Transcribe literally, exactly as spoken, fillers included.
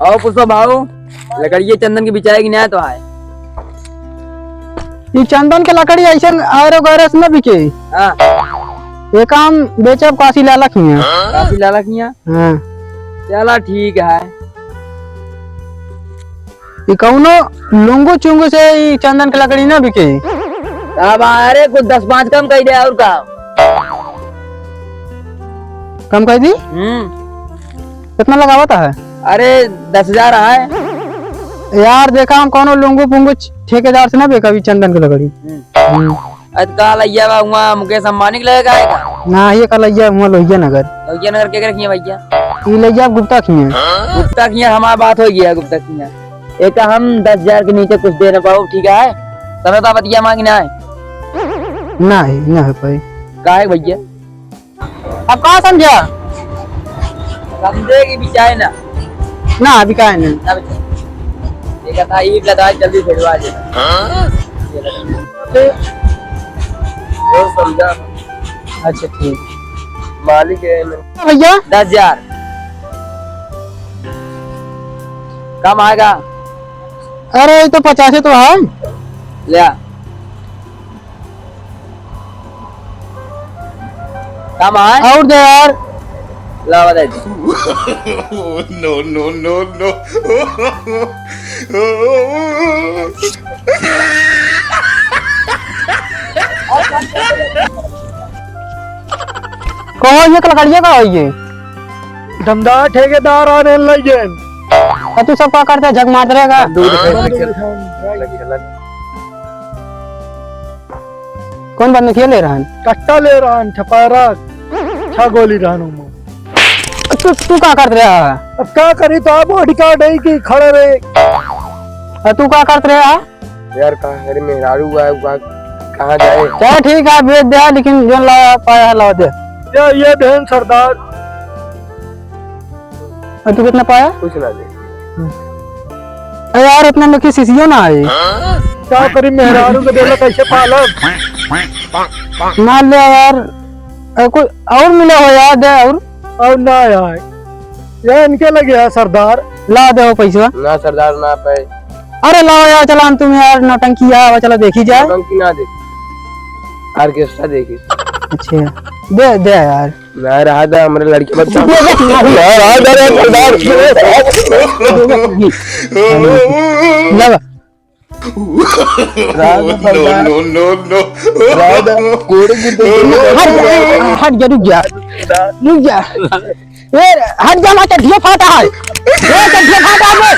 और पुष्पा भाऊ, लकड़िया चंदन के बिचाए कि नाहीं तो आए? ई चंदन के लकड़ी ऐसे आयरो गैरो से न बिके। हाँ। ये काम बेचब काशी लाला खिया। काशी लाला खिया? हाँ। चला ठीक है। ई कौनो लुंगू चुंगू से ई चंदन के लकड़ी न बिके। अब अरे कुछ दस पाँच कम कइ दे और का? कम कइ दी? हम्म। कितना लगावत है? अरे, दस हजार है। यार, देखा, हम कौनो लुंगू पुंगू ठेकेदार से ना बेका भी चंदन के लकड़ी। हम्म। हम्म। अरे, काल अइया बा, हुआ मुकेश अंबानी के लगे का है का? ना, ये काल अइया हुआ लोहिया नगर। लोहिया नगर के रखिए भैया? ई लइया गुप्ता खिया। गुप्ता खिया, हमार बात होइ गया गुप्ता खिया। एक हम दस हजार के नीचे कुछ दे ना पाओ, ठीक है? समझता बतिया मांगी ना है। ना है, ना है भाई। काहे भैया? अब का समझा? समझे कि बिचाए ना। ना, अभी काहे ना? ना बिचाए। ये कहता है, ईंट लगा, जल्दी भिजवा दे। हाँ? ये लगा। और समझा। अच्छा, ठीक। मालिक है ना। भैया? दस हजार। कम आएगा? अरे, ये तो पचासे तो है। ले आ। काम आए? और दे यार। लावा दे। No, no, no, no। कहो, ये कलकड़िया का है ये? धंधा ठेकेदार आने लगे। और तू सब का करते, झक मारत रहेगा? दूध फेंक के लगे लग। कौन बंदूकिया ले रहन? कट्टा ले रहन, छपारा, छह गोली रहन ओमा। तू, तू का करत रहा? अब का करी, तो आप बॉडी गार्ड है कि खड़े रहे। और तू का करत रहा? यार, कहाँ मेरे मेहरारू हुआ है, हुआ, कहाँ जाए? चल ठीक है, बेच दे, लेकिन जो लाया पाया है, लावा दे। ये, ये देन सरदार। और तू कितना पाया? कुछ ना दे। अरे यार, इतना में की सीसीओ ना आई। का करी, मेहरारू के देला कैसे पालब? ना ले यार, अरे कोई और मिला हो यार, दे और। और ना यार, ये इनके लगे है सरदार। ला दे हो पैसा। ना सरदार, ना पाए। अरे लाओ यार, चला हम तुम यार नौटंकी यार, चला देखी जाए। नौटंकी ना देखी, ऑर्केस्ट्रा देखी। अच्छा, दे, दे यार। ना रहा था हमारे लड़के बच्चा। ना रहा था रे सरदार। ला बा। राधा No, सरदार। No, no, no। राधा कोड़े की तो हट जा, हट जा, रुक जा, रुक जा। ए, हट जा, मैं चड्ढिया फाटा है। ए, चड्ढिया फाटा है।